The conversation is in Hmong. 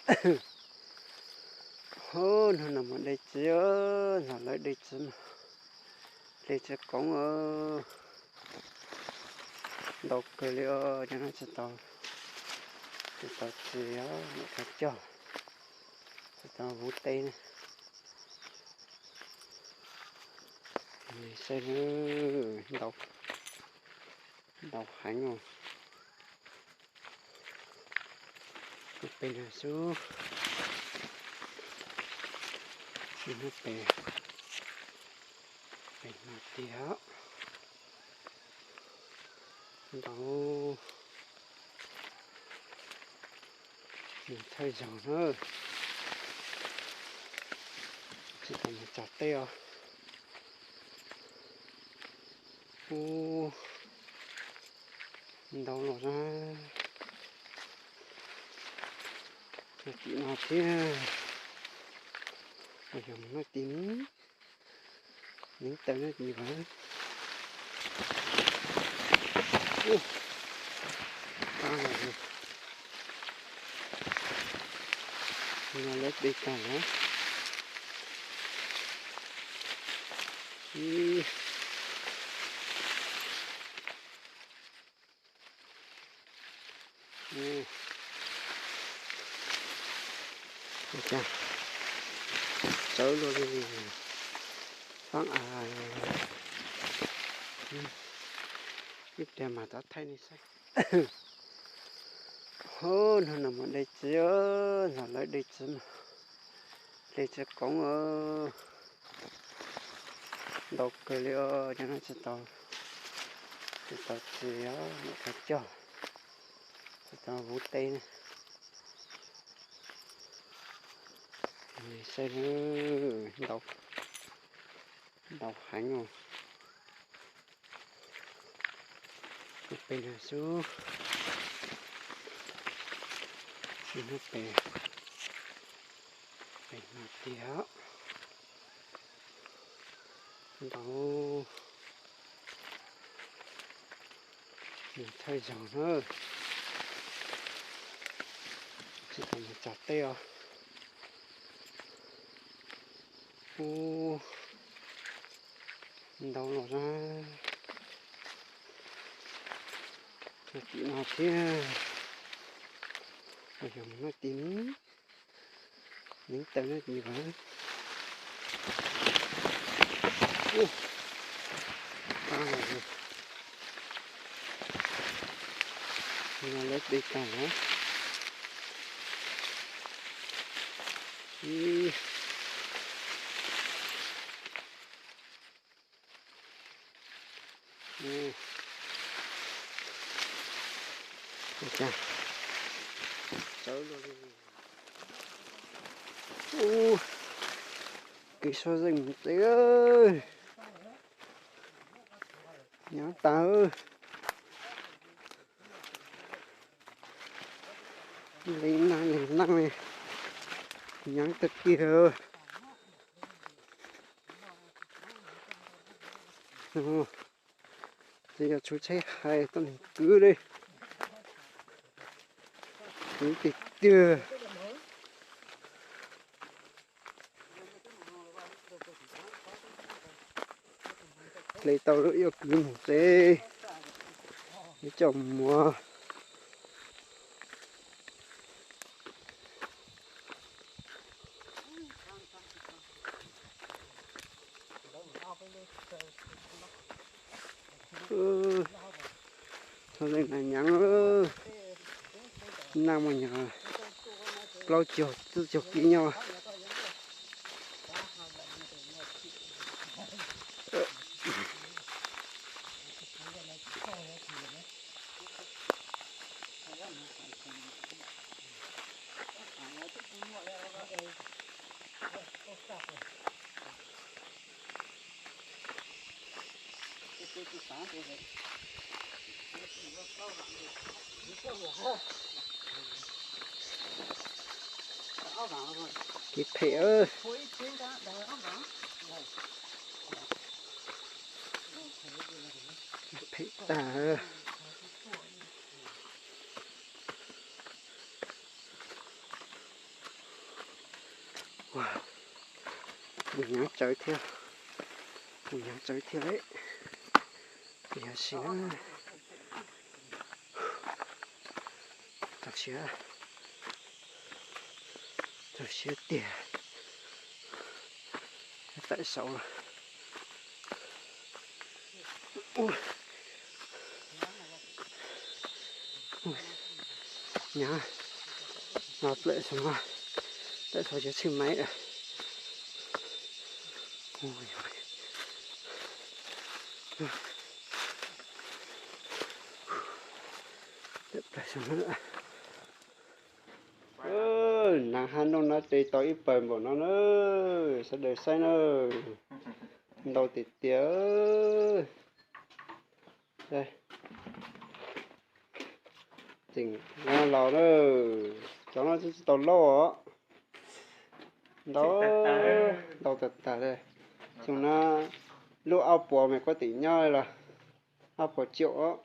Hu, hnub no mas de txiv, hnov lawv de txiv mas, de txiv qoob, ntau kawg li os, cov no tsis tau, tsis tau txiv os, nim qhov cog, tsis tau vuv teb ne. Saib, ntau, ntau heev os. Hnub pem no xwb, hnub pem, pem no tiag, ntau, nws txhawj zog na, tsis tau mus txog teb os. Ub, ntau los na, tim no thiab, yog mus no tim ni, neev taw no tim vaj. Ub, qab los, no lawv de tag lawm. Ua cas tsawv luaj li, faab a, ib pliag mas rov thaij nej saib. Hu, hnub no mas de txiv, hnov lawv de txiv mas, de txiv qoob, ntau kawg li os, cov no tsis tau, tsis tau txiv os, nim qhov cog, tsis tau vuv teb ne. Saib, ntau, ntau heev os. Hnub pem no xwb, hnub pem, pem no tiag, ntau, nws txhawj zog na, tsis tau mus txog teb os. Ub, ntau los na, tim no thiab, yog mus no tim ni, neev taw no tim vaj. Ub, qab los, no lawv de tag lawm. Ua cas tsawv luaj li. Ub, kev so zeej mus tsev, nyob tas. Leej neej leej neej li, nyob tag kiag. Twb yog tshuav tsheb hais tuaj nws kwv li, kwv tiag tiag. Hle tau lub yuav kwv mus tsev, yuav coj mus muag. Txhob leej nas nyav, naj muaj nyuag plaub caug tsib caug kib nyob. Kev phem, phem tag. Mus nyav tsawv thiab, mus nyav tsawv thiab lawm. Yog si na, txaus siab, txaus siab tiag. Tawm saud los. Nyav no, tawm saud no, tawm saud tsis txhij maiv. Nag hab noj no ces tau ib pawg npaum no na, sawv daws saib na, ntau tiag tiag. Tseem los na, cov no tsis tau loj os. Ntau, ntau tag tag li. Xyoo no lub ob puas mas kuj tseem nyob li los, ob puas caum os.